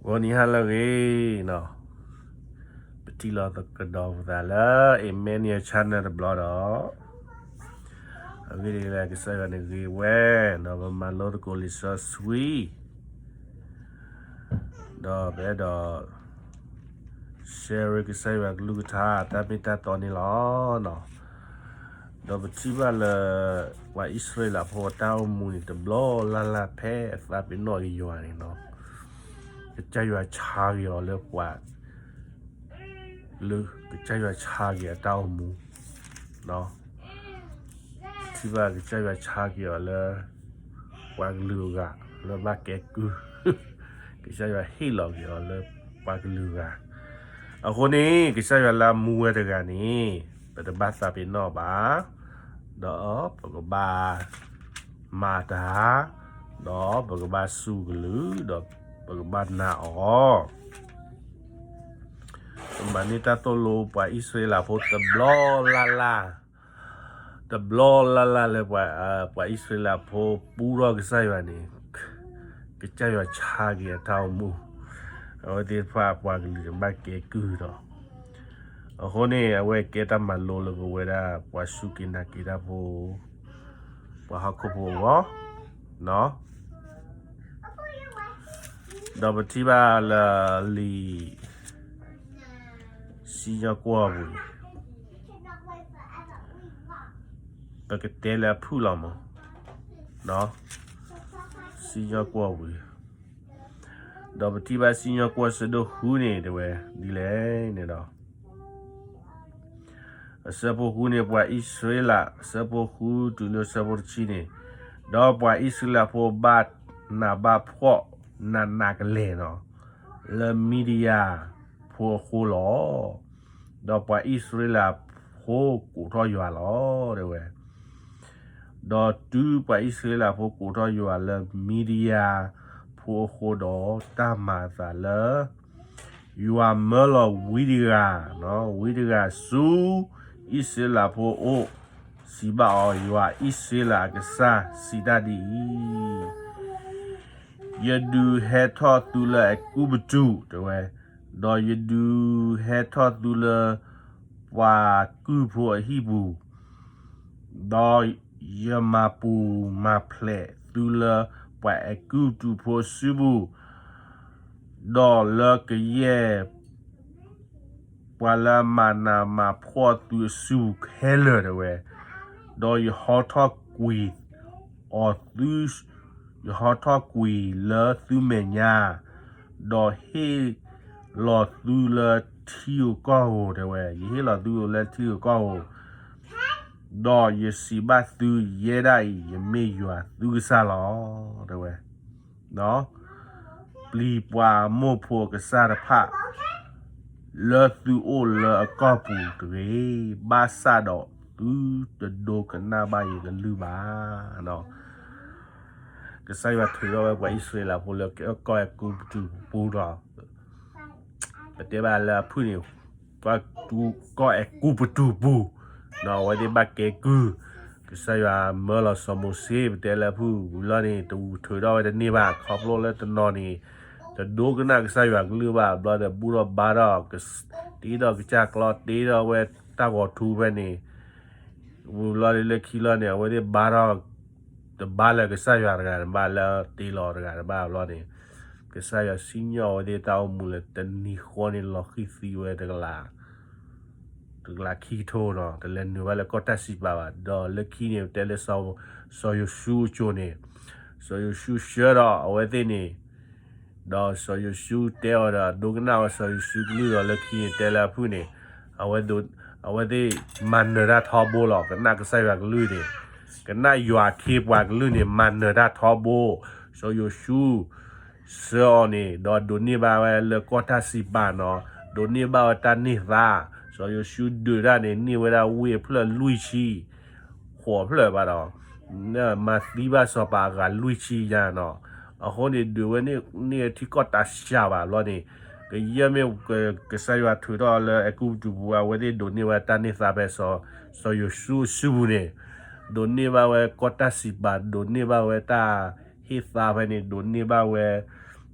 ဂီၤနံၤဟါလၢအဂ့ၤနီၤ, ပထံၣ်လိာ်ကဒီးပသးလၢ Emmanuel Channel တဘျီဒီး, အဂ့ၢ်ဒ်အံၤ, ကစၢ်ယွၤန့ၣ်ဂ့ၤဝဲ, ဒီးပမၤလိသကိးလံာ်စီဆှံ ဒီးပအဲၣ်ဒိး share ကစၢ်ယွၤကလုၢ်ကထါ တၢ်မ့ၢ်တၢ်တီန့ၣ်လီၤ. ဒီးပထံၣ်ဘၣ်လၢ ပှၤအံၣ်စရ့လးဖိအတၢ်အိၣ်မူန့ၣ် တဘျီလၢ်လၢ်ဖဲအသးပ့ၤနီၣ်က့ၤယွၤန့ၣ်နီၤ, ကစၢ်ယွၤဆါက့ၤအီၤလၢပှၤ လၢကစၢ်ယွၤဆါက့ၤအတၢ်အိၣ်မူ, ပထံၣ်ဘၣ်ကစၢ်ယွၤဆါက့ၤအီၤလၢ ပှၤကလုာ်အဂၤ လၢဘၣ်ကဲကုၢ်, ကစၢ်ယွၤဟ့ၣ်လီၤက့ၤအီၤလၢပှၤကလုာ်ဂၤ, အဃိန့ၣ် ကစၢ်ယွၤလၢအမူဝဲတဂၤန့ၣ် ပတဘၣ်သးပ့ၤနီၣ်ဘၣ်, ဒီးပကဘၣ် မၤတၢ်, ဒီးပကဘၣ်စူၢ်ကလုၢ်, ဒီးပကဘၣ်နာ်အီၤ, ပမၤန့ၢ်တၢ်သိၣ်လိပှၤအံၣ်စရ့လးဖိတဘျီလၢ်လၢ်, တဘျီလၢ်လၢ်လၢ ပှၤအံၣ်စရ့လးဖိပူထီၣ်ကစၢ်ယွၤန့ၣ်, ကစၢ်ယွၤဆါက့ၤအတၢ်အိၣ်မူ, အဝဲသ့ၣ်တဖၣ်ပှၤကလုာ်န့ၣ်ဘၣ်ကဲကုၢ်ဒီး, အဃိန့ၣ် အဝဲကဲတၢ်မၤလိလၢပဝဲဒၣ်ပှၤစူၢ်က့ၤနာ်က့ၤတၢ်ဖိ ပှၤဟီၣ်ခိၣ်ဖိအဂီၢ်, ဒီးပထံၣ်ဘၣ်လၢလံာ် စံၣ်ညီၣ်ကွီၢ်ပူၤ, ပကတဲလၢအဖုၣ်လီၤမး, စံၣ်ညီၣ်ကွီၢ်ပူၤ, ဒီးပထံၣ်ဘၣ်စံၣ်ညီၣ်ကွီၢ်ဆၢဒိၣ်ဃုန့ၣ်တဲဝဲဒ်လဲၣ်န့ၣ်ဒီး အဆၢဖိဃုန့ၣ် ပှၤအံၣ်စရ့လး, အဆၢဖိဃုတုၤလၢအဆၢဖိတဆံန့ၣ်, ဒီးပှၤအံၣ်စရ့လးဖိဘၣ်နးဘၣ်ဖှီၣ်နးနးကလဲာ်နီၤ, လၢမံၤဒယၤဖိအဃိလီၤ. ဒီးပှၤအံၣ်စရ့လးဖိကိးထီၣ်ယွၤလီၤ တဲဝဲ. ဒီးတုၤပှၤအံၣ်စရ့လးဖိကိးထီၣ်ယွၤလၢမံၤဒယၤဖိအဃိဒီး တၢ်မၤအသးလၢ ယွၤမၢလီၤဝံတဂၤ, ဝံတဂၤဆူအံၣ်စရ့လးဖိအအိၣ်, စံးဘၣ်အီၤ, ယွၤအံၣ်စရ့လးအကစၢ်စံးတၢ်ဒ်အံၤ, ယဒုးဟဲထီၣ်သုလၢအဲၤကူပတူး, တဲဝဲ, ဒီးယဒုးဟဲထီၣ်သုလၢပှၤကုၢ်ဖိအဟံၣ်ပူၤ, ဒီးယမၤပူၤမၤဖျဲးသုလၢပှၤအဲၤကူပတူးဖိအစုပူၤ, ဒီးလၢကယဲၢ် ပှၤလၢအမၤနးမၤဖှီၣ်သုအစုပူၤခဲလၢာ် တဲဝဲ, ဒီးယဟီထီၣ်ကွံာ်အီၤသု, ယဟီထီၣ်ကွံာ်လၢသုမဲာ်ညါ, ဒီးဟ့ၣ်လီၤသုလၢထံဧိၤကီၢ်ဧိၤ တဲဝဲ, ယဟ့ၣ်လီၤသုလၢထံဧိၤကီၢ်ဧိၤ, ဒီးယစံးဘၣ်သု, ယဲဒၣ်အံၤ ယမ့ၢ်ယွၤသုကစၢ်လီၤ တဲဝဲ. ပျံၤပှၤအမိၢ်ဖိအကစၢ်တဖၣ် လၢသုအိၣ်လၢအကီၢ်ပူၤတဂ့ၤ, ဘၣ်ဆၣ်ဒီးသုတဒိကနၣ်ဘၣ်ယကလုၢ်ဘၣ်. ကစၢ်ယွၤထုးထီၣ်ဝဲပှၤအံၣ်စရ့လးဖိလၢကီၢ်အဲၤကူပတူးပူၤဒီး ပတဲဘၣ်လၢအဖုၣ်န့ၣ်, ပှၤတူကီၢ်အဲၤကူပတူးပူၤ, အဝဲသ့ၣ်ဘၣ်ကဲကုၢ်, ကစၢ်ယွၤမၢလီၤစီၤမိၤၡ့ ပတဲလၢအဖုၣ်ဝံၤလီၤန့ၣ် တထုးထီၣ်ဝဲတန့ၢ်ဘၣ် ခီဖျိလၢတနီၤန့ၣ် တဒိကနၣ်ကစၢ်ယွၤကလုၢ်ဘၣ် ဘျီဒီးဘူၣ်ထီၣ်ဘါထီၣ်, တ့ထီၣ်ကစၢ်ကျီ တ့ထီၣ်ဝဲတၢ်ဂီၤထူဖဲန့ၣ် ဝံၤလီၤလၢခံလီၤန့ၣ် အဝဲသ့ၣ်ဘါထီၣ်, တဘါလၢကစၢ်ယွၤတဂၤတဘၣ် လၢတ့လီၤတဂၤတဘၣ်ဘျီန့ၣ်, ကစၢ်ယွၤစံၣ်ညီၣ်အဝဲသ့ၣ်တၢ်အိၣ်မူလၢတနံၤဃီန့ၣ် လီၤဃံၤသံဝဲတကလး, တကလးခံကထိနီၤ, တလဲၤနုာ်ဘၣ်လၢကီၢ်တၢ်စံးပာ်ဘၣ်. ဒီးလၢခံန့ၣ် ပတဲလၢ စီၤယိၤၡူအစိၤန့ၣ်, စီၤယိၤၡူဆှၢဒီးအဝဲသ့ၣ်န့ၣ် ဒီးစီၤယိၤၡူတဲအီၤဒီး ဒိကနၣ်ဝဲစီၤယိၤၡူကလုၢ်ဒီး လၢခံန့ၣ်တဲလၢအဖုၣ်န့ၣ်, အဝဲ, အဝဲသ့ၣ်မၤနၢၤတၢ်ထီဘိလီၤ. ကနၣ်ကစၢ်ယွၤကလုၢ်န့ၣ်, ကနၣ်ယွၤအခ့အပှၤကလုၢ်န့ၣ် မၤနၢၤတၢ်ထီဘိ, စီၤယိၤၡူ ဆှၢအီၤန့ၣ် ဒီးဒိးန့ၢ်ဘၣ်ဝဲလၢကီၢ်တၢ်စံးပာ်နီၤ, ဒိးန့ၢ်ဘၣ်ဝဲတၢ်န့ၢ်သါ, စီၤယိၤၡူဒုးတၢ်န့ၣ် န့ၢ်ဝဲဒၣ်ဝ့ၢ်အဖျၢၣ်လွံၢ်ဆံ ဃိးဖျၢၣ်ဘၣ်ဒီး မၤသံဘၣ်စီၤပၤအဂၤလွံၢ်ဆံယါနီၤ. အဃိန့ၣ် ဒုးဝဲန့ၢ်ထံကီၢ်တၢ်စံးပာ်ဘျီန့ၣ်, ကယဲၢ်မ့ၢ်ကစၢ်ယွၤထုးထီၣ်လၢအဲၤကူပတူးပူၤ အဝဲသ့ၣ်ဒိးန့ၢ်ဝဲတၢ်န့ၢ်သါဖဲ စီၤယိၤၡူအစုပူၤန့ၣ်, ဒိးန့ၢ်ဘၣ်ဝဲကီၢ်တၢ်စံးပာ်, ဒိးန့ၢ်ဘၣ်ဝဲတၢ်ဟ့ၣ်သါဖဲန့ၣ်, ဒိးန့ၢ်ဘၣ်ဝဲ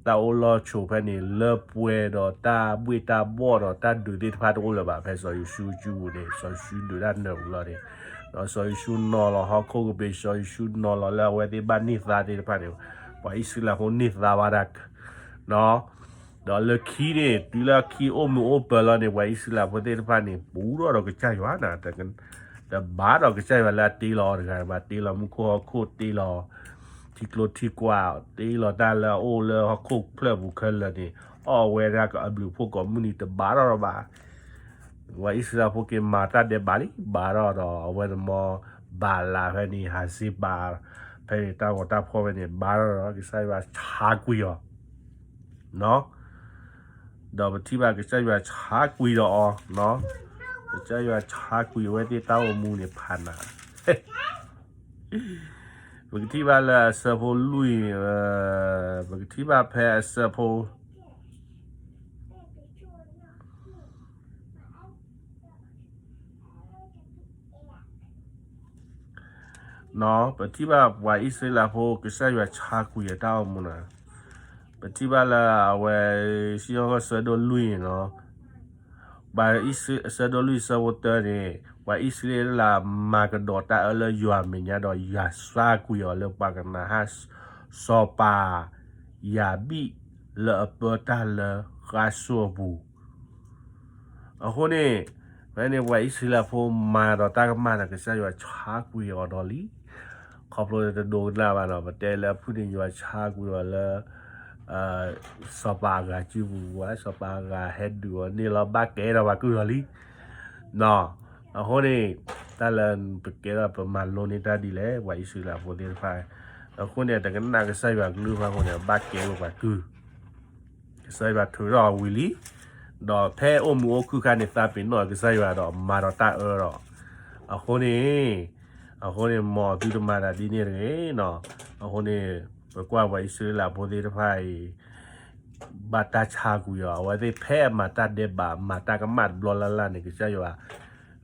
တၢ်အိၣ်လီၤဆိးဖဲန့ၣ် လၢပှဲၤဒီးတၢ်ဘှ့ၣ်တၢ်ဘှီၣ်ဒီးတၢ်ဒုးသ့ၣ်တဖၣ်တအိၣ်လၢၤဘၣ် ဖဲစီၤယိၤၡူစုပူၤန့ၣ် စီၤယိၤၡူဒုးတၢ်နၢၤပူၤလီၤန့ၣ်, ဒီးစီၤယိၤၡူနီၤလီၤဟီၣ်ခိၣ်ကဘ့ၣ် စီၤယိၤၡူနီၤလီၤလၢအဝဲသ့ၣ်ဘၣ်န့ၢ်သါသ့ၣ်တဖၣ်န့ၣ်, ပှၤအံၣ်စရ့လးဖိန့ၢ်သါဘၣ်တၢ် ဒီးလၢခံန့ၣ် တုၤလၢခံအိၣ်မုာ်အိၣ်ပၢၤလီၤန့ၣ် ပှၤအံၣ်စရ့လးဖိသ့ၣ်တဖၣ်န့ၣ် ပူထီၣ်ဒီးကစၢ်ယွၤနၤ, တဘၣ်ဒီးကစၢ်ယွၤလၢအတ့လီၤအီၤတဂၤဘၣ်, တ့လီၤမူခိၣ်ဟီၣ်ခိၣ် တ့လီၤထံကျိထံကွာ်, တ့လီၤတၢ်လၢအအိၣ်လၢဟီၣ်ခိၣ်ဖျၢၣ်ပူၤခဲလၢာ်န့ၣ်, အီၣ်ဝဲဒၣ်ကအဘျုးအဖှိၣ်ကိးမုၢ်နံၤတဘၣ်ထီၣ်ဘၣ်. ပှၤအံၣ်စရ့လးဖိက့ၤမၤတၢ်ဒဲးဘးလံ, ဘၣ်ထီၣ်ဒီးအဝဲန့ၣ်မ့ၢ် ဘၤလးဖဲန့ၣ် ဟးစ့ပၤ ဖဲန့ၣ် တၢ်ဂီၤတၢ်ဖီၣ်ဖဲန့ၣ် ဘၣ်ထီၣ်ဒီးကစၢ်ယွၤဆါကွံာ်အီၤ ဒီးပထံၣ်ဘၣ်ကစၢ်ယွၤဆါကွံာ်ဒီးအီၤ, ကစၢ်ယွၤဆါကွံာ်အဝဲသ့ၣ်တၢ်အိၣ်မူန့ၣ်ဖးနး, ပကထံၣ်ဘၣ်လၢအဆၢဖိလွံၢ်, ပကထံၣ်ဘၣ်ဖဲအဆၢဖိ ပထံၣ်ဘၣ်ပှၤအံၣ်စရ့လးဖိ ကစၢ်ယွၤဆါကွံာ်အတၢ်အိၣ်မူနၤ, ပထံၣ်ဘၣ်လၢအဝဲ စံၣ်ညီၣ်ကွီၢ်ဆၢဒိၣ်လွံၢ်န့ၣ်, ပှၤအံၣ်စရ့လး ဆၢဒိၣ်လွံၢ်ဆၢဖိတၢန့ၣ် ပှၤအံၣ်စရ့လးမၤကဒီးတၢ်အၢလၢယွၤအမဲာ်ညါဒီးယွၤဆါကွံာ်အီၤလၢပှၤကနၤအၣ် စီၤပၤယၤဘံၣ်လၢအပၢတၢ်လၢဃါစိၣ်အပူၤ အဃိန့ၣ်, ဖဲန့ၣ်ပှၤအံၣ်စရ့လးဖိမၤဒီးတၢ်ကမၣ်န့ၣ် ကစၢ်ယွၤဆါကွံာ်အီၤဒီးလံ. ခီဖျိတဒိကနၣ်ဘၣ်နီၤ, ပတဲလၢအဖုၣ်န့ၣ် ယွၤဆါကွံာ်အီၤလၢ စီၤပၤအဂၤစုပူၤဝဲ, စီၤပၤအဂၤဟဲဒုးအီၤန့ၢ်လီၤ ဘၣ်ကဲထီၣ်ပှၤကုၢ်ဒီးလံ. အဃိန့ၣ်, တၢ်လၢပကဲထီၣ်ပမၤလိန့ၢ်တၢ်ဒ်လဲၣ် ပှၤအံၣ်စရ့လးဖိသ့ၣ်တဖၣ်, အဃိန့ၣ် တကနၣ်ကစၢ်ယွၤကလုၢ်ဘၣ်အဃိန့ၣ် ဘၣ်ကဲဝဲပှၤကုၢ် ကစၢ်ယွၤထုးထီၣ်အဝံၤလံ, ဒီးဖဲအိၣ်မုာ်အိၣ်ခုၣ်ခါန့ၣ် သးပ့ၤနီၣ်ကစၢ်ယွၤဒီးမၤဒီးတၢ်အၢဒီး, အဃိန့ၣ်, အဃိန့ၣ် မ်သုတမၤတၢ်ဒ်န့ၣ်တဂ့ၤနီၤ. အဃိန့ၣ်, ပကွၢ်ပှၤအံၣ်စရ့လးဖိသ့ၣ်တဖၣ်အံၤ ဘၣ်တၢ်ဆါကွံာ်အီၤ, အဝဲသ့ၣ်ဖဲအမၤတၢ်ဒဲးဘး မၤတၢ်ကမၣ်တဘျီလၢ်လၢ်န့ၣ် ကစၢ်ယွၤ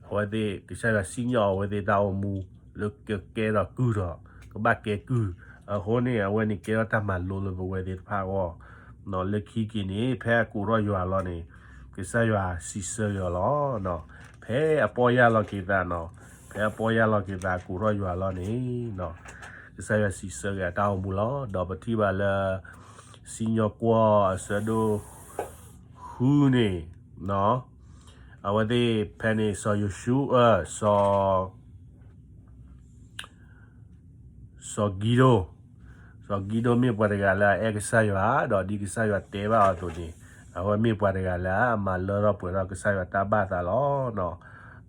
အဝဲသ့ၣ် ကစၢ်ယွၤစံၣ်ညီၣ်အဝဲသ့ၣ်တၢ်အိၣ်မူ လၢကကဲထီၣ်ကုၢ်ဒီး ကဘၣ်ကဲကုၢ်, အဃိန့ၣ် အဝဲန့ၣ်ကဲထီၣ်တၢ်မၤလိလၢပဝဲသ့ၣ်တဖၣ်အဂီၢ်, လၢခံက့ၤန့ၣ် ဖဲအကိးထီၣ်ယွၤလီၤန့ၣ် ကစၢ်ယွၤစံးဆၢက့ၤအီၤလီၤ. ဖဲအပီၢ်ယၢ်လီၤက့ၤသးနီၤ, ဖဲအပီၢ်ယၢ်လီၤက့ၤသးအကိးထီၣ်ယွၤလီၤန့ၣ်, ကစၢ်ယွၤစံးဆၢက့ၤအတၢ်အိၣ်မူလီၤ. ဒီးပထံၣ်ဘၣ်လၢ စံၣ်ညီၣ်ကွီၢ်အဆၢဒိၣ်ဃုန့ၣ်, အဝဲသ့ၣ်ဖဲန့ၣ် စီၤယိၤၡူ, စီၤ စီၤကံဒိၣ်, စီၤကံဒိၣ်မ့ၢ်ပှၤတဂၤလၢအအဲၣ်ကစၢ်ယွၤ, ဒီးဒ်ကစၢ်ယွၤတဲဘၣ်အီၤအသိးန့ၣ်, အဝဲမ့ၢ်ပှၤတဂၤလၢအမၤလၢထီၣ်ပှဲၤထီၣ်ကစၢ်ယွၤတၢ်ဘၣ်သးလီၤ.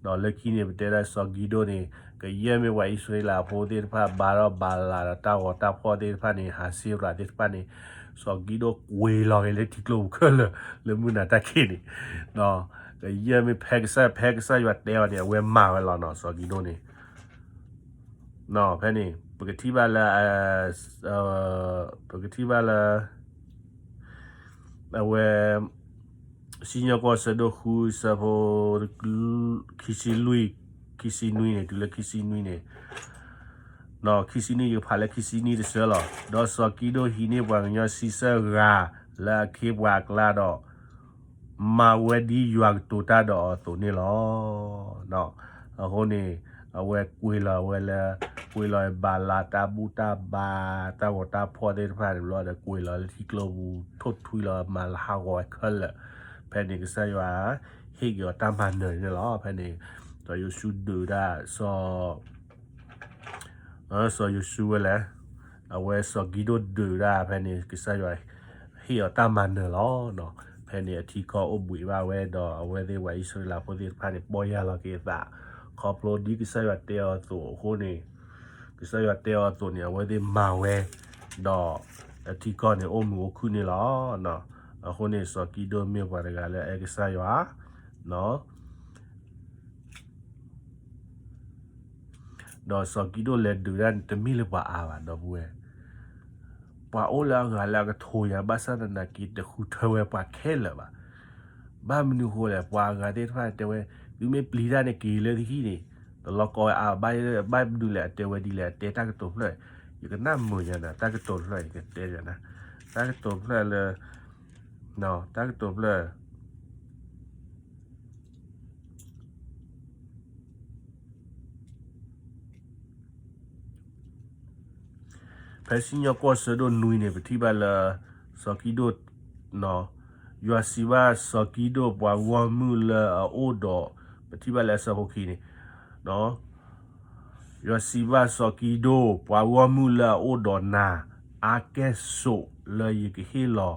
ဒီးလၢခံန့ၣ် ပတဲဒၣ်စီၤကံဒိၣ်န့ၣ် ကယဲၢ်မ့ၢ်ပှၤအံၣ်စရ့လးဖိသ့ၣ်တဖၣ် ဘါထီၣ်ဘၤလးဒီးတၢ်ဂီၤတၢ်ဖီၣ်သ့ၣ်တဖၣ်န့ၣ် ဟးစ့ရၤသ့ၣ်တဖၣ်န့ၣ်, စီၤကံဒိၣ်ကွံာ်လီၤက့ၤလၢထံကျိပူၤခဲလၢာ် လၢမုၢ်နၤတၢ်ခံးန့ၣ် ကယဲၢ်မ့ၢ်ဖဲကစၢ် ဖဲကစၢ်ယွၤတဲအီၤန့ၣ် အဝဲမၤဝဲလီၤနီၤ စီၤကံဒိၣ်န့ၣ်. ဖဲန့ၣ် ပကထံၣ်ဘၣ်လၢ ပကထံၣ်ဘၣ်လၢ အဝဲ စံၣ်ညီၣ်ကွီၢ်ဆၢဒိၣ်ဃု ဆၢဖိ ခံဆံလွံၢ် ခံဆံနွံန့ၣ် တုၤလၢခံဆံနွံန့ၣ် ခံဆံနွံ ယကဖးလၢခံဆံနွံတဆၢလီၤ. ဒီးစီၤကံဒိၣ်ဟံးန့ၢ်ပှၤကညီဆံဆၢဂၤလၢအခ့အပှၤအကျါဒီး မၤဝဲဒ်ယွၤကတိၤတၢ်ဒီးအီၤအသိးန့ၣ်လီၤ. အဃိန့ၣ် အဝဲကွံာ်လီၤဝဲလၢ ကွံာ်လီၤဘၤလးတၢ်ဘူၣ်တၢ်ဘါ တၢ်ဂီၤတၢ်ဖီၣ်သ့ၣ်တဖၣ်န့ၣ်ဘျီဒီး ကွံာ်လီၤလၢထံကျိပူၤ ထိၣ်ထွံလီၤမၤလၤဟးဂီၤဝဲခဲလၢာ်. ဖဲန့ၣ်ကစၢ်ယွၤ ဟ့ၣ်က့ၤအီၤတၢ်မၤနၢၤန့ၣ်လီၤ. ဖဲန့ၣ် စီၤယိၤၡူဒုးတၢ် စီၤ စီၤယိၤၡူဝဲလဲၣ်, အဝဲစီၤကံဒိၣ်ဒုးတၢ်ဖဲန့ၣ် ကစၢ်ယွၤဟ့ၣ်အီၤတၢ်မၤနၢၤလီၤ. ဖဲန့ၣ်အထံကီၢ်အိၣ်ဘှံးဘၣ်ဝဲဒီး အဝဲသ့ၣ်ပှၤအံၣ်စရ့လးဖိသ့ၣ်တဖၣ်န့ၣ် ပီၢ်ယၢ်လီၤက့ၤအသး ခီဖျိဒ်ကစၢ်ယွၤတဲအီၤအသိးအဃိန့ၣ်, ကစၢ်ယွၤတဲအီၤအသိးန့ၣ် အဝဲသ့ၣ်မၤဝဲ, ဒီးအထံကီၢ်န့ၣ်အိၣ်မုာ်အိၣ်ခုၣ်န့ၣ်လီၤ. အဃိန့ၣ် စီၤကံဒိၣ်မ့ၢ်ပှၤတဂၤလၢအအဲၣ်ကစၢ်ယွၤ ဒီးစီၤကံဒိၣ်လဲၤဒုးတၢ်န့ၣ် တမ့ၢ်လၢပှၤအါဘၣ် ဒီပုၢ်ဝဲၢ်, ပှၤအိၣ်လၢအဂၤလၢအကထိးယၤ ဘၣ်ဆၣ်သနာ်က့ တဃုထၢဝဲပှၤခဲလၢာ်ဘၣ်. ဘၣ်မနုၤအဃိလဲၣ်, ပှၤအဂၤသ့ၣ်တဖၣ်တဲဝဲ, သုမ့ၢ်ပျံၤတၢ်န့ၣ် က့ၤလၢသုဟံၣ်န့ၣ်, တလီၤကီဝဲအါဘၣ်, ဘၣ်မနုၤလဲၣ် အတဲဝဲဒ်လဲၣ်, အတဲတၢ်ကတိၤဖျၢၣ်, ယကနၣ်မုာ်ညါနၤ တၢ်ကတိၤတဖျၢၣ် ယကတဲယၤနၤ, တၢ်ကတိၤဖျၢၣ်လၢ တၢ်ကတိၤဖျၢၣ် ဖဲစံၣ်ညီၣ်ကွီၢ်ဆၢဒိၣ်နွံန့ၣ် ပထံၣ်ဘၣ်လၢ စီၤကံဒိၣ် ယွၤစံးဘၣ်စီၤကံဒိၣ်ပှၤဂီၢ်မုၢ်လၢအအိၣ်ဒီး ပထံၣ်ဘၣ်လၢအဆၢဖိခံန့ၣ် ယွၤစံးဘၣ်စီၤကံဒိၣ် ပှၤဂီၢ်မုၢ်လၢအအိၣ်ဒီးနၤ, အါကဲၣ်ဆိးလၢယကဟ့ၣ်လီၤ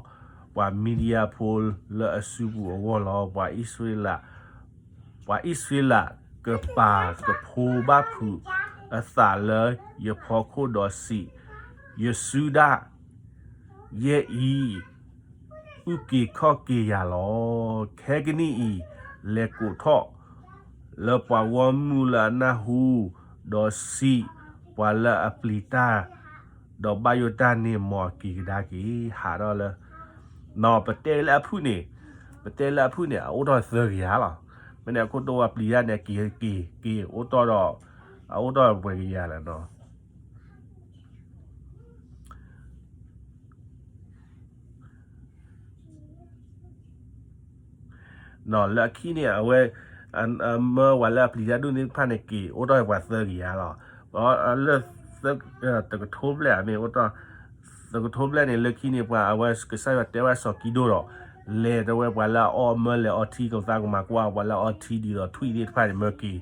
ပှၤမံၤဒယၤဖိလၢအစုပူၤအဂီၢ်လီၤ. ပှၤအံၣ်စရ့လး ပှၤအံၣ်စရ့လးကပာ်ကဖိဘၣ်ဖုးအသးလၢယဖီခိၣ်ဒီးစံး, ယစုဒၣ်ယဲၢ်အံၤ အုၣ်က့ၤခီၣ်က့ၤယၤလီၤ. ခဲကနံၣ်အံၤ လဲၤကိးထီၣ်လၢပှၤဂီၢ်မုၢ်လၢအနၢ်ဟူ, ဒီးစံးပှၤလၢအပျံၤတၢ်, ဒီးဘၣ်ယိၣ်တၢ်န့ၣ် မ်အက့ၤကဒါက့ၤ ဟးထီၣ်လၢ ပတဲလၢအဖုၣ်န့ၣ်, ပတဲလၢအဖုၣ်န့ၣ် အအိၣ်ထီၣ်သၢကယၤလီၤ. မ့ၢ်န့ၣ်အခိၣ်တီပှၤပျံၤတၢ်န့ၣ် က့ၤက့ၤက့ၤ အိၣ်တီၢ်ဒီး အအိၣ်တီၢ်ပှဲၤကယၤလီၤနီၤ. လၢအခံန့ၣ် အဝဲ မၢပှၤလၢအပျံၤတၢ်ဒိၣ်န့ၣ်တဖၣ်န့ၣ် က့ၤအိၣ်ထီၣ်ပှၤသၢကယၤလီၤ. လၢ တကထိဘျဲၣ်မ့ၢ်အိၣ်ထီၣ် တကထိဘျဲၣ်န့ၣ် လၢခံန့ၣ် ပှၤအဝဲကစၢ်ယွၤတဲဝဲစီၤကံဒိၣ်ဒီး လဲၤတဲဝဲပှၤလၢအအီၣ်မၢလဲၤအီထံ ကသးကမၤကွၢ် ပှၤလၢအအီထံဒ်သိးထွံၣ်သ့ၣ်တဖၣ်န့ၣ် မၢက့ၤ ဘျီ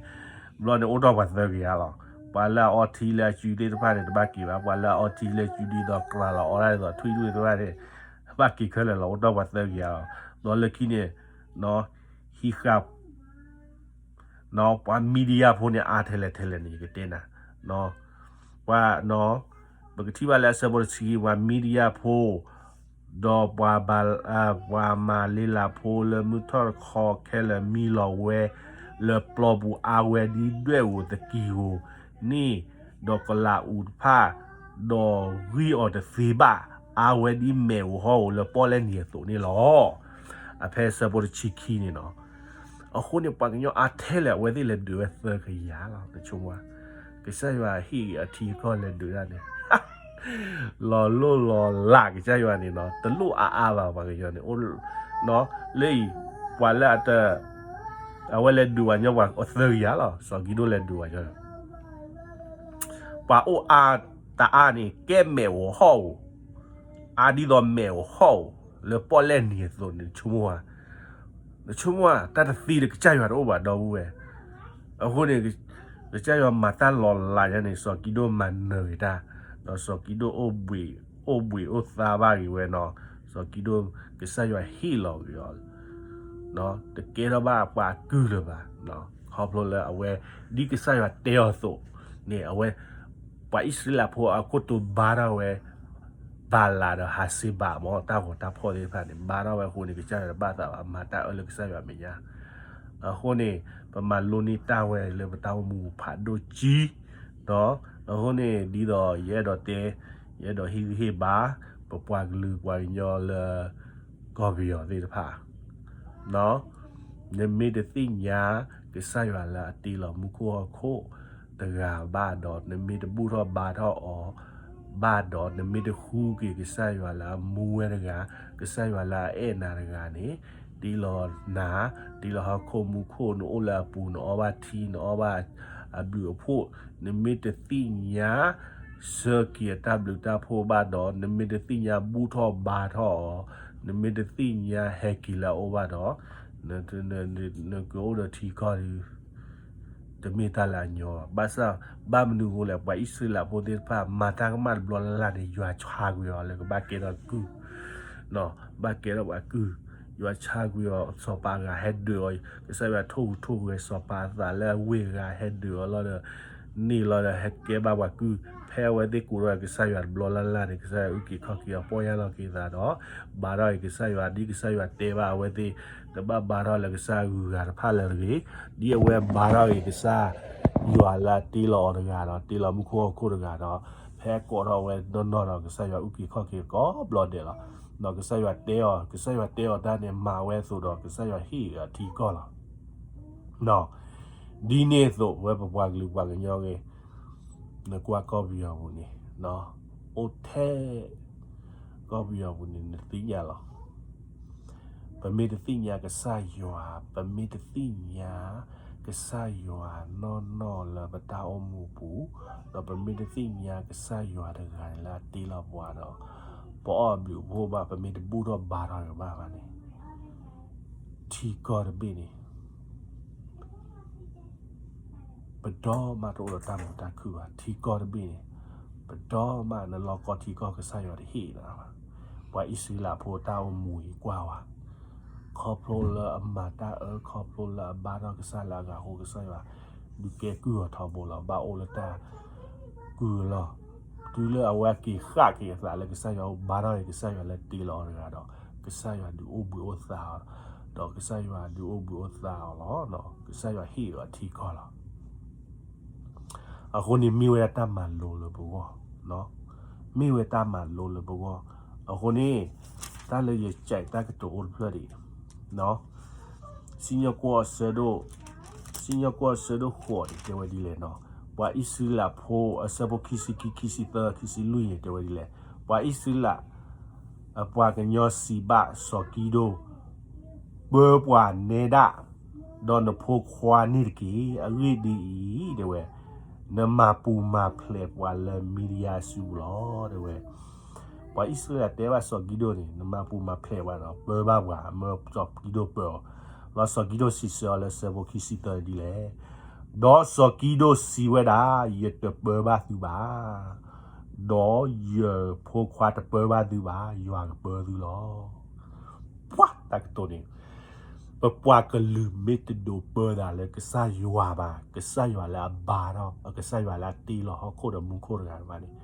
န့ၣ်အိၣ်ထီၣ်ပှၤသၢကယၤလီၤ. ပှၤလၢအအီထံလၢအစုသ့ၣ်တဖၣ်န့ၣ် တဘၣ်က့ၤဘၣ်. ပှၤလၢအအီထံလၢစုဒ်သိးကြၤလီၤအီဒၣ်ဒ်သိးထွံၣ်သ့ၣ်တဖၣ်န့ၣ် ဘၣ်က့ၤခဲလၢာ်လီၤ. အိၣ်ထီၣ်ပှၤသၢကယၤလီၤ. ဒီးလၢခံန့ၣ် ဟံးဃာ် ပှၤမံၤဒယၤဖိန့ၣ် အါထဲလဲၣ်ထဲလဲၣ်န့ၣ် ယကတဲနၤ ပှၤ ပကထံၣ်ဘၣ်လၢအဆၢဖိတဆံခံ ပှၤမံၤဒယၤဖိ ဒီးပှၤ ပှၤမၤလ့လးဖိလၢမုၢ်ထီၣ်တခီခဲလၢာ် မံလီၤဝဲလၢပျီပူၤ အါဝဲဒ်ဒွဲၣ်ဧိၤသကံဧိၤန့ၣ် ဒီးကလးအူးတဖၣ် ဒီးဂံၢ်အီၤတသ့ဘၣ် အါဝဲဒ်မဲးဧိၤဟီၣ်ဧိၤလၢပီၣ်လဲၣ်နံၤအသိးန့ၣ်လီၤ. အဖဲဆၢဖိတဆံခံန့ၣ်နီၤ အဃိန့ၣ် ပှၤကညီအါထဲလဲၣ် အဝဲသ့ၣ်လဲၤဒုးဝဲသၢကယၤလီၤ. နဆိကမိၣ် ကစၢ်ယွၤဟ့ၣ်အထံအကီၢ်လဲၤဒုးဒၣ်န့ၣ် လီၤလိၢ်လီၤလး ကစၢ်ယွၤန့ၣ်နီၤ တလိၣ်အါအါဘၣ် ပှၤကညီန့ၣ် လၢအံၤ ပှၤလၢအတ အဝဲလဲၤဒုးပှၤကညီပှၤသၢကယၤလီၤ. စီၤကံဒိၣ်လဲၤဒုးပှၤကညီ ပှၤအိၣ်အါတအါန့ၣ် ကဲမဲးဧိၤဟီၣ်ဧိၤ အါဒ်သိးမဲးဧိၤဟီၣ်ဧိၤ လၢပီၣ်လဲၣ်နံၤအသိးန့ၣ် နဆိကမိၣ်ဧါ, နဆိကမိၣ်ဧါ တၢ်တသ့ဒီးကစၢ်ယွၤတအိၣ်ဘၣ်ဒီပုၢ်ဝဲၢ်. အဃိန့ၣ် ကစၢ်ယွၤမၤတၢ်လီၤလးညါန့ၣ် စီၤကံဒိၣ်မၤနၢၤဂ့ၤတၢ်, ဒီးစီၤကံဒိၣ် အိၣ်ဘှံးအိၣ်ဘှံးအိၣ်သါဘၣ်ဂ့ၤဝဲနီၤ, စီၤကံဒိၣ်ကစၢ်ယွၤဟ့ၣ်လီၤက့ၤအီၤ တကဲထီၣ်ဘၣ်ပှၤအကုၢ်လၢၤဘၣ်, ခီဖျိလၢအဝဲ ဒ်ကစၢ်ယွၤတဲအီၤအသိးန့ၣ် အဝဲ ပှၤအံၣ်စရ့လးဖိအခိၣ်တိဘါထီၣ်ဝဲ ဘၤလးဒီးဟးစ့ဘးမ့ၢ် တၢ်ဂီၤတၢ်ဖီၣ်သ့ၣ်တဖၣ်န့ၣ် ဘါထီၣ်ဝဲအဃိန့ၣ် ကစၢ်ယွၤတဘၣ်သးဘၣ် မၤတၢ်အၢလၢကစၢ်ယွၤအမဲာ်ညါ. အဃိန့ၣ် ပမၤလိန့ၢ်တၢ်ဝဲလၢပတၢ်အိၣ်မူဖးဒိၣ်ကံ ဒီး အဃိန့ၣ် ဒ်သိးယအဲၣ်ဒိးတဲ ယအဲၣ်ဒိးဟ့ၣ်ဂံၢ်ဟ့ၣ်ဘါ ပပှၤကလုာ်ပှၤကညီလၢ ကီၢ်ပယီၤသ့ၣ်တဖၣ် နမ့ၢ်တသ့ၣ်ညါ ကစၢ်ယွၤလၢအတ့လီၤမူခိၣ်ဟီၣ်ခိၣ်တဂၤဘၣ်ဒီး နမ့ၢ်တဘူၣ်ထီၣ်ဘါထီၣ်အီၤဘၣ်ဒီး နမ့ၢ်တဃုက့ၤကစၢ်ယွၤလၢအမူဝဲတဂၤ ကစၢ်ယွၤလၢအအဲၣ်နၤတဂၤန့ၣ် တ့လီၤနၤ တ့လီၤဟီၣ်ခိၣ်မူခိၣ် နအိၣ်လၢအပူၤ နအီၣ်ဘၣ်ထံ နအီၣ်ဘၣ်အဘျုးအဖှိၣ် နမ့ၢ်တသ့ၣ်ညါ ဆၢက့ၤအတၢ်ဘျုးတၢ်ဖှိၣ်ဘၣ်ဒီး နမ့ၢ်တသ့ၣ်ညါဘူၣ်ထီၣ်ဘါထီၣ်အီၤ နမ့ၢ်တသ့ၣ်ညါဟဲက့ၤလၢအအိၣ်ဘၣ်ဒီး နကအိၣ်ဒီးထံကီၢ်ဒီး တမ့ၢ်တၢ်လၢအညီဘၣ်. ဘၣ်ဆၣ် ဘၣ်မနုၤအဃိလဲၣ် ပှၤအံၣ်စရ့လးဖိသ့ၣ်တဖၣ် မၤတၢ်ကမၣ်တဘျီလၢ်လၢ်န့ၣ် ယွၤဆါကွံာ်အီၤလၢကဘၣ်ကဲထီၣ်ကုၢ် ဘၣ်ကဲထီၣ်ပှၤကုၢ် ယွၤဆါကွံာ်အီၤ စီၤပၤအဂၤဟဲဒုးအီၤ ကစၢ်ယွၤထိၣ်ဟူးထိၣ်ဂဲၤစီၤပၤအသးလၢအဝ့ၢ်အဂၤဟဲဒုးအီၤလီၤဒီး န့ၢ်လီၤဒီးဟဲကဲဘၣ်ပှၤကုၢ် ဖဲအဝဲသ့ၣ်ကိးထီၣ်ကစၢ်ယွၤတဘျီလၢ်လၢ်န့ၣ် ကစၢ်ယွၤအုၣ်က့ၤခီၣ်က့ၤအီၤပီၢ်ယၢ်လီၤက့ၤသးဒီး ဘါထီၣ်က့ၤကစၢ်ယွၤ ဒ်ကစၢ်ယွၤတဲဘၣ်အဝဲသ့ၣ် တဘၣ်ဘါထီၣ်လၢကစၢ်ဂုၤဂၤတဖၣ်လၢၤတဂ့ၤ ဒ်အဝဲဘါထီၣ်က့ၤကစၢ်ယွၤလၢအတ့လီၤအီၤတဂၤဒီး တ့လီၤမူခိၣ်ဟီၣ်ခိၣ်တဂၤဒီး ဖဲကိးထီၣ်ဝဲနီၢ်နီၢ်ဒီး ကစၢ်ယွၤအုၣ်က့ၤခီၣ်က့ၤကိးဘျီဒဲးလီၤ. ဒီးကစၢ်ယွၤတဲအီၤ ကစၢ်ယွၤတဲအီၤတၢ်န့ၣ် မၤဝဲအသိးဒီး ကစၢ်ယွၤဟ့ၣ်အထံကီၢ်လီၤ. ဒ်န့ၣ်အသိး ဝဲပပှၤကလုာ်ပှၤကညီဂ့ၤ နကွၢ်ကီၢ်ပယီၤပူၤန့ၣ် အိၣ်ထဲ ကီၢ်ပယီၤပူၤန့ၣ် နသ့ၣ်ညါလီၤ. ပမ့ၢ်တသ့ၣ်ညါကစၢ်ယွၤ, ပမ့ၢ်တသ့ၣ်ညါကစၢ်ယွၤနီၢ်နီၢ်လၢပတၢ်အိၣ်မူပူၤ, ဒီးပမ့ၢ်တသ့ၣ်ညါကစၢ်ယွၤတဂၤန့ၣ်လၢအတ့လီၤပှၤဒီး ပအီၣ်ဘျုးအဖှိၣ်ဘၣ်, ပမ့ၢ်တဘူၣ်ထီၣ်ဘါထီၣ်က့ၤဘၣ်ဘၣ်န့ၣ် ထံကီၢ်တဘ့ၣ်န့ၣ် ပဒီမးတအိၣ်ဒီးတၢ်မုာ်တၢ်ခုၣ်ဘၣ်. ထံကီၢ်တဘ့ၣ်န့ၣ် ပဒီမးနလီၢ်ကီၢ်ထံကီၢ်ကစၢ်ယွၤတဟ့ၣ်လီၤ. ပှၤအံၣ်စရ့လးဖိတၢ်အိၣ်မူအံၤကွၢ်ဝဲ, ခီဖျိလၢအမၤတၢ်အၢ, ခီဖျိလၢအဘါထီၣ်ကစၢ်လၢအဂၤအဃိ ကစၢ်ယွၤဒုးကဲကုၢ်အီၤထီဘိလီၤ. ဘၣ်အိၣ်လၢတၢ်ကုၢ်အလီၢ်, တုၤလၢအဝဲက့ၤဃၣ်က့ၤအသးလၢကစၢ်ယွၤအိၣ် ဘါထီၣ်က့ၤကစၢ်ယွၤလၢတ့လီၤအီၤတဂၤဒီး ကစၢ်ယွၤဒုးအိၣ်ဘှံးအိၣ်သါအီၤ, ဒီးကစၢ်ယွၤဒုးအိၣ်ဘှံးအိၣ်သါအီၤလီၤ. ကစၢ်ယွၤဟ့ၣ်အီၤထံကီၢ်လီၤ. အဃိန့ၣ်မ့ၢ်ဝဲဒၣ်တၢ်မၤလိလၢပဂီၢ်, မ့ၢ်ဝဲတၢ်မၤလိလၢပဂီၢ်. အဃိန့ၣ် တၢ်လၢယစံးတၢ်ကတိၤအိၣ်တဖျၢၣ်ဒံး, စံၣ်ညီၣ်ကွီၢ်အဆၢဒိၣ်, စံၣ်ညီၣ်ကွီၢ်အဆၢဒိၣ်ဃိးန့ၣ် တဲဝဲဒ်လဲၣ်နီၤ, ပှၤအံၣ်စရ့လးဖိအဆၢဖိခံဆံခံ ခံဆံသၢ ခံဆံလွံၢ်န့ၣ် တဲဝဲဒ်လဲၣ်, ပှၤအံၣ်စရ့လး အပှၤကညီစံးဘၣ်စီၤကံဒိၣ်, ပၢပှၤနဲဒၣ်, ဒီးနဖိခွါန့ၣ်တက့ၢ်. အဂ့ၢ်ဒ်အံၤ, တဲဝဲ, နမၤပူၤမၤဖျဲးပှၤလၢမံၤဒယါအစုပူၤလီၤ, တဲဝဲ. ပှၤအံၣ်စရ့လးတဲဘၣ်စီၤကံဒိၣ်န့ၣ် နမၤပူၤမၤဖျဲးပှၤဒီး ပၢဘၣ်ပှၤ, မၢစီၤကံဒိၣ်ပၢအီၤ, ဒီးစီၤကံဒိၣ်စံးဆၢအီၤလၢဆၢဖိခံဆံသၢဒ်လဲၣ်. ဒီးစီၤကံဒိၣ်စံးဝဲဒၣ်, ယတပၢဘၣ်သုဘၣ်, ဒီးယဖိခွါတပၢဘၣ်သုဘၣ်, ယွၤကပၢသုလီၤ. ပှၤတၢ်ကတိၤန့ၣ်, ပပှၤကလုာ်မ့ၢ်တဒိးပၢသးလၢကစၢ်ယွၤဘၣ်, ကစၢ်ယွၤလၢအဘါထီၣ်, ကစၢ်ယွၤလၢအတ့လီၤဟီၣ်ခိၣ်ဒီးမူခိၣ်တဂၤဘၣ်န့ၣ်,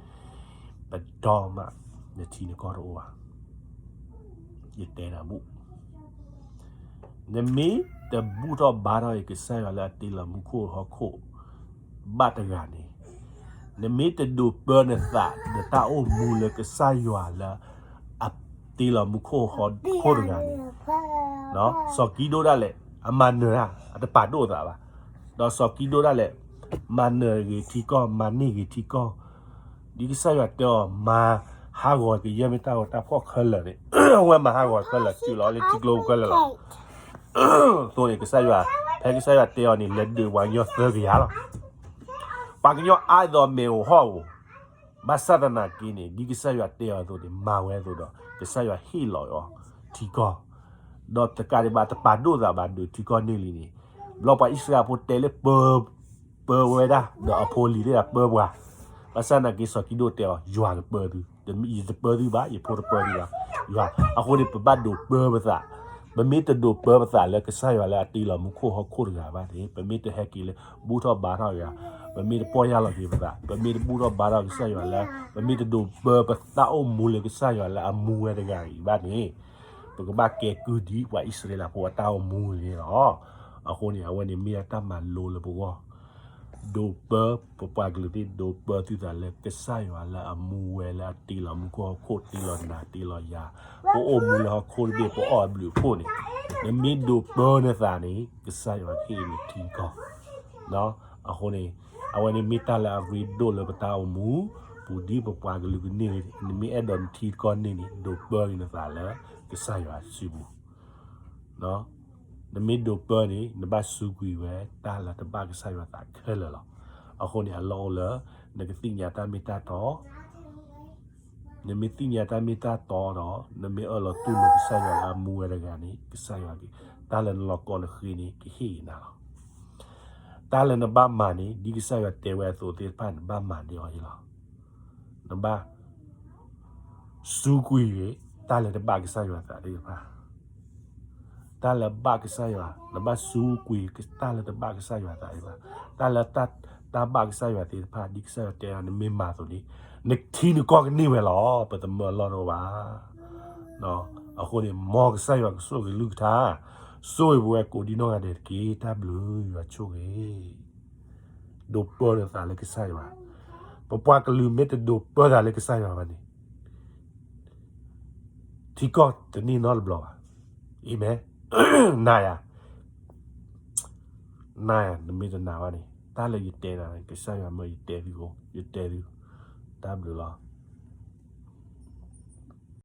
ပဒီမးနထံနကီၢ်တအိၣ်ဘၣ်. ယတဲနၤဘူၣ်, နမ့ၢ်တဘူၣ်ထီၣ်ဘါထီၣ်က့ၤကစၢ်ယွၤလၢအတ့လီၤမူခိၣ်ဟီၣ်ခိၣ်ဘၣ်တဂၤန့ၣ်, နမ့ၢ်တဒိးပၢနသးဒီးတၢ်အိၣ်မူလၢကစၢ်ယွၤလၢအတ့လီၤမူခိၣ်ဟီၣ်ခိၣ်တဂၤန့ၣ်, စီၤကံဒိၣ်ဒၣ်လဲာ် အမၤနၢၤတၢ် အတပာ်ဒိၣ်အသးဘၣ်, ဒီးစီၤကံဒိၣ်ဒၣ်လဲာ် မၤနၢၤဂ့ၤထံကီၢ် မၤန့ၢ်ဂ့ၤထံကီၢ်, ဒ်ကစၢ်ယွၤတဲအီၤ မၤဟးဂီၤကယဲၢ်မ့ၢ်တၢ်ဂီၤတၢ်ဖှီၣ်ခဲလၢာ်န့ၣ်, အဝဲမၤဟးဂီၤခဲလၢာ် စုၣ်လီၤလၢထံကျိပူၤခဲလၢာ်လီၤ. အသိးန့ၣ် ကစၢ်ယွၤ, ဖဲကစၢ်ယွၤတဲအီၤန့ၣ် လဲၤဒုးပှၤကညီသၢကယၤလီၤ. ပှၤကညီအါဒိၣ်မ့ၢ်အိၣ်ဟီၣ်ဧိၤ, ဘၣ်ဆၣ်သနာ်က့န့ၣ် ဒ်ကစၢ်ယွၤတဲအီၤအသိးန့ၣ် မၤဝဲအသိးဒီး ကစၢ်ယွၤဟ့ၣ်လီၤအီၤထံကီၢ်, ဒီးတကးဒံးဘၣ် တပာ်ဒိၣ်သးဘၣ် ဒုးထံကီၢ်န့ၢ်လံန့ၣ်, ဘျီပှၤအံၣ်စရ့လးဖိတဲလၢ ပၢဝဲဒၣ် ဒီးအဖိလံၤသ့ၣ်တဖၣ်ပၢပှၤ, ဘၣ်ဆၣ်သနာ်က့စီၤကံဒိၣ်တဲအီၤ ယွၤကပၢသု, ယတပၢသုဘၣ်, ယဖိတပၢသုဘၣ်, ယွၤ. အဃိန့ၣ် ပဘၣ်ဒိးပၢပသး, ပမ့ၢ်တဒိးပၢပသးလၢကစၢ်ယွၤလၢအတ့လီၤမူခိၣ်ဟီၣ်ခိၣ်တဂၤဘၣ်န့ၣ်, ပမ့ၢ်တဟဲက့ၤလၢ ဘူၣ်ထီၣ်ဘါထီၣ်ဂၤ, ပမ့ၢ်တပီၢ်ယၢ်လီၤက့ၤပသး, ပမ့ၢ်တဘူၣ်ထီၣ်ဘါထီၣ်ကစၢ်ယွၤလၢ, ပမ့ၢ်တဒိးပၢပတၢ်အိၣ်မူလၢကစၢ်ယွၤလၢအမူဝဲတဂၤအံၤဘၣ်န့ၣ်, ပကဘၣ်ကဲကုၢ်ဒ်ပှၤအံၣ်စရ့လးဖိအတၢ်အိၣ်မူန့ၣ်လီၤ. အဃိန့ၣ် အဝဲန့ၣ်မ့ၢ်ဒၣ်တၢ်မၤလိလၢပဂီၢ်, ဒိးပၢ, ပပှၤကလုာ်သ့ၣ် ဒိးပၢသုသးလၢကစၢ်ယွၤလၢအမူဝဲလၢအတ့လီၤမူခိၣ်ဟီၣ်ခိၣ် တ့လီၤနၤတ့လီၤယၤ, ပအိၣ်မူလၢဟီၣ်ခိၣ်တဘ့ၣ် ပအီၣ်အဘျုးအဖှိၣ်န့ၣ်, နမ့ၢ်ဒိးပၢနသးန့ၣ် ကစၢ်ယွၤဟ့ၣ်နထံကီၢ် အဃိန့ၣ်, အဝဲန့ၣ်မ့ၢ်တၢ်လၢအရ့ဒိၣ်လၢပတၢ်အိၣ်မူပူၤ ဒ်ပပှၤကလုာ်ကန့ၢ်, နမ့ၢ်အဲၣ်ဒိးနထံကီၢ်န့ၢ်န့ၣ် ဒိးပၢက့ၤနသးလၢကစၢ်ယွၤစုပူၤ. နမ့ၢ်ဒိးပၢန့ၣ် နဘၣ်စူးကွံာ်ဝဲတၢ်လၢတဘၣ်ကစၢ်ယွၤသးခဲလၢာ်လီၤ. အဃိန့ၣ် အလီၢ်အိၣ်လၢ နကသ့ၣ်ညါတၢ်မ့ၢ်တၢ်တီ နမ့ၢ်သ့ၣ်ညါတၢ်မ့ၢ်တၢ်တီဒီး နမ့ၢ်အၢၣ်လီၤတူၢ်လိာ်ကစၢ်ယွၤလၢအမူဝဲတဂၤန့ၣ် ကစၢ်ယွၤက့ၤ, တၢ်လၢနလီၤကိးနဃ့န့ၣ် ကဟ့ၣ်က့ၤနၤလီၤ. တၢ်လၢနဘၣ်မၤန့ၣ် ဒ်ကစၢ်ယွၤတဲဝဲအသိးသ့ၣ်တဖၣ် နဘၣ်မၤန့ၢ်အီၤအံၤလီၤ. နဘၣ် စူးကွံာ်ဂ့ၤ တၢ်လၢတဘၣ်ကစၢ်ယွၤသးသ့ၣ်တဖၣ် တၢ်လၢဘၣ်ကစၢ်ယွၤ, နဘၣ်စူးကွံာ်တၢ်လၢတဘၣ်ကစၢ်ယွၤသးသ့ၣ်တဖၣ်, တၢ်လၢတၢ်ဘၣ်ကစၢ်ယွၤသ့ၣ်တဖၣ် ဒ်ကစၢ်ယွၤတဲအီၤ နမ့ၢ်မၤအသိးန့ၣ် နထံနကီၢ်ကန့ၢ်ဝဲလီၤ. ပသမၢအလီၢ်တအိၣ်ဘၣ်. အဃိန့ၣ် မ်ကစၢ်ယွၤကဆိၣ်ဂ့ၤကလုၢ်ကထါ, ဆိၣ်ဂ့ၤပဝဲကိးဒံနီၢ်ဂၤဒဲးတက့ၢ်. တၢ်ဘျုးယွၤဆိၣ်ဂ့ၤ ဒိးပၢနသးလၢကစၢ်ယွၤ, ပပှၤကလုာ်မ့ၢ်တဒိးပၢသးလၢကစၢ်ယွၤဘၣ်န့ၣ် ထံကီၢ်တန့ၢ်နီတဘျီဘၣ်. အၤမ့ၣ်, နၤယၤ, နၤယၤ နမ့ၢ်တနာ်ဘၣ်န့ၣ် တၢ်လၢယတဲနၤန့ၣ် ကစၢ်ယွၤမၢယတဲသု, ယတဲသု, တၢ်ဘျုးလီၤ.